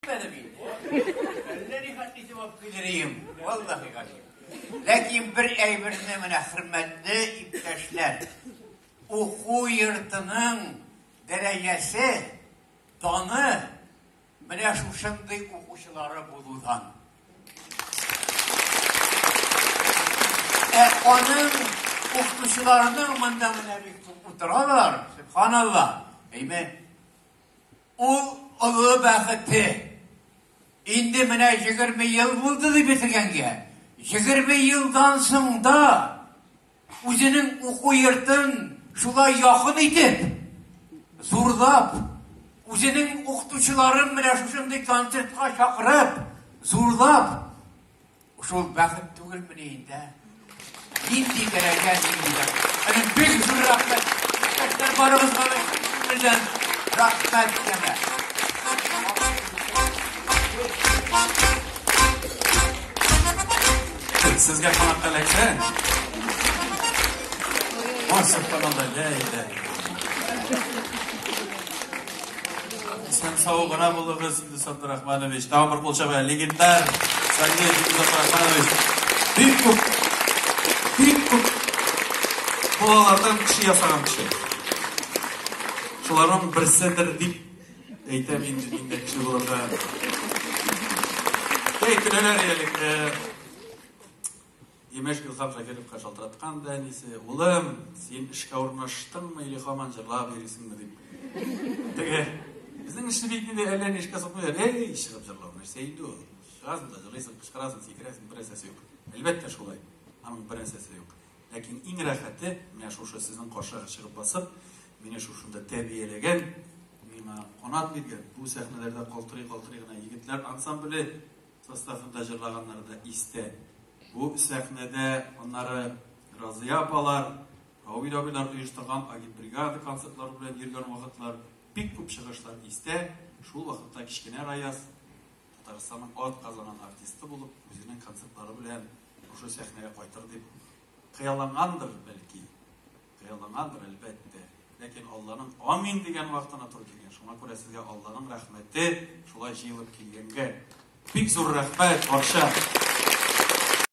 Бетмәде бит. Әллә ни хәтле итеп алып килер идем. Валлаһи галим. Ләкин бер әйберне менә хөрмәтле иптәшләр, уку йортының дәрәҗәсе, даны менә шушындый укучылары булудан. Ә аның укытучыларының монда менә бик күп утыралар, сөбханалла. Әйме? Ул олы бәхете. Инде менә 20 ел булды дип бетергәнгә. 20 елдан соң да үзенең уку йортын шулай якын итеп, зурлап, үзенең укытучыларын менә шушындый концертка чакырып, зурлап, шул бәхет түгелмени инде? Нинди дәрәҗә, нинди бәхет. Әнә бик зур рәхмәт. Иптәшләр барыгызга да күңелдән рәхмәт янә. Сезгә кунакка эләксә. Ой, сөбханалла, лә илә. Исән сау гына булыгыз, Илдус Абдурахманович. Тагын бер кул чабыйк. Легендар солист Илдус Абдурахманович. Бик күп, бик күп балалардан кеше ясаган кеше. Шуларның берседер дип әйтәм инде мин дә кеше булырга. Әй, көләләр әле. Имеш, Илһам Шакировка шалтыраткан да әнисе, улым, син эшкә урнаштыңмы или һаман җырлап йөрисеңме дип. Теге, безнең эшне бит инде әллә ни эшкә сукмыйлар. Эй, чыгып җырлау нәрсә инде ул? Чыгасың да җырлыйсың, кычкырасың, сикерәсең, бер нәрсәсе юк. Әлбәттә шулай. Аның бер нәрсәсе юк. Ләкин иң рәхәте, менә шушы сезнең каршыга чыгып басып, мине шушында тәрбияләгән, миңа канат биргән, бу сәхнәләрдә калтырый-калтырый гына егетләр ансамбле составында җырлаганнары да истә. Бу сәхнәдә аннары Разыя апалар, Равил абыйлар оештырган агитбригада концертлары белән йөргән вакытлар, бик күп чыгышлар истә. Шул вакытта кечкенә Раяз Татарстанның атказанган артисты булып, үзенең концертлары белән шушы сәхнәгә кайтыр дип хыяллангандыр, бәлки. Хыяллангандыр, әлбәттә. Ләкин Алланың амин дигән вакытына туры килгән. Шуңа күрә сезгә Алланың рәхмәте шулай җыелып килгәнгә. Бик зур рәхмәт, барча.